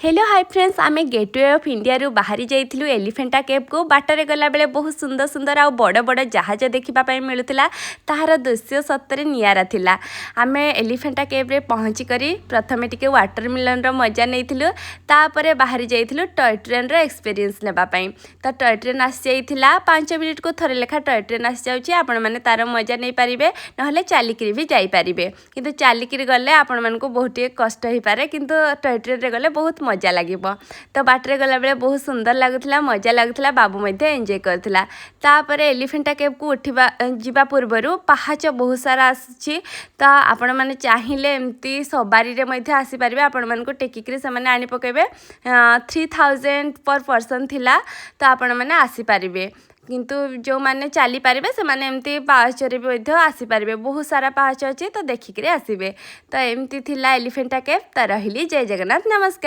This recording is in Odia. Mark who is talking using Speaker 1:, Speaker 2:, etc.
Speaker 1: Hello, high friends. ଆମେ ଗେଟୱେ ଅଫ୍ ଇଣ୍ଡିଆରୁ ବାହାରି ଯାଇଥିଲୁ ଏଲିଫେଣ୍ଟା କେଭ୍କୁ। ବାଟରେ ଗଲାବେଳେ ବହୁତ ସୁନ୍ଦର ସୁନ୍ଦର ଆଉ ବଡ଼ ବଡ଼ ଜାହାଜ ଦେଖିବା ପାଇଁ ମିଳୁଥିଲା। ତାହାର ଦୃଶ୍ୟ ସତରେ ନିଆରା ଥିଲା। ଆମେ ଏଲିଫେଣ୍ଟା କେଭ୍ରେ ପହଞ୍ଚି କରି ପ୍ରଥମେ ଟିକେ ୱାଟର ମିଲନର ମଜା ନେଇଥିଲୁ। ତାପରେ ବାହାରି ଯାଇଥିଲୁ ଟୟ ଟ୍ରେନ୍ର ଏକ୍ସପିରିଏନ୍ସ ନେବା ପାଇଁ। ତ ଟୟ ଟ୍ରେନ୍ ଆସିଯାଇଥିଲା। 5 ମିନିଟ୍କୁ ଥରେ ଲେଖା ଟୟ ଟ୍ରେନ୍ ଆସିଯାଉଛି। ଆପଣମାନେ ତାର ମଜା ନେଇପାରିବେ, ନହେଲେ ଚାଲିକିରି ବି ଯାଇପାରିବେ। କିନ୍ତୁ ଚାଲିକିରି ଗଲେ ଆପଣମାନଙ୍କୁ ବହୁତ ଟିକେ କଷ୍ଟ ହେଇପାରେ, କିନ୍ତୁ ଟୟ ଟ୍ରେନ୍ରେ ଗଲେ ବହୁତ ମଜା ଲାଗିବ। ତ ବାଟରେ ଗଲାବେଳେ ବହୁତ ସୁନ୍ଦର ଲାଗୁଥିଲା, ମଜା ଲାଗୁଥିଲା। ବାବୁ ମଧ୍ୟ ଏନ୍ଜୟ କରୁଥିଲା। ତାପରେ ଏଲିଫେଣ୍ଟା କେଭ୍କୁ ଉଠିବା ଯିବା ପୂର୍ବରୁ ପାହାଚ ବହୁତ ସାରା ଆସୁଛି। ତ ଆପଣମାନେ ଚାହିଁଲେ ଏମିତି ସବାରିରେ ମଧ୍ୟ ଆସିପାରିବେ। ଆପଣମାନଙ୍କୁ ଟେକିକିରି ସେମାନେ ଆଣି ପକାଇବେ। 3000 ପର୍ ପର୍ସନ୍ ଥିଲା। ତ ଆପଣମାନେ ଆସିପାରିବେ, କିନ୍ତୁ ଯେଉଁମାନେ ଚାଲିପାରିବେ, ସେମାନେ ଏମିତି ପାହାଚରେ ବି ମଧ୍ୟ ଆସିପାରିବେ। ବହୁତ ସାରା ପାହାଚ ଅଛି, ତ ଦେଖିକିରି ଆସିବେ। ତ ଏମିତି ଥିଲା ଏଲିଫେଣ୍ଟା କେଭ୍। ତ ରହିଲି, ଜୟ ଜଗନ୍ନାଥ, ନମସ୍କାର।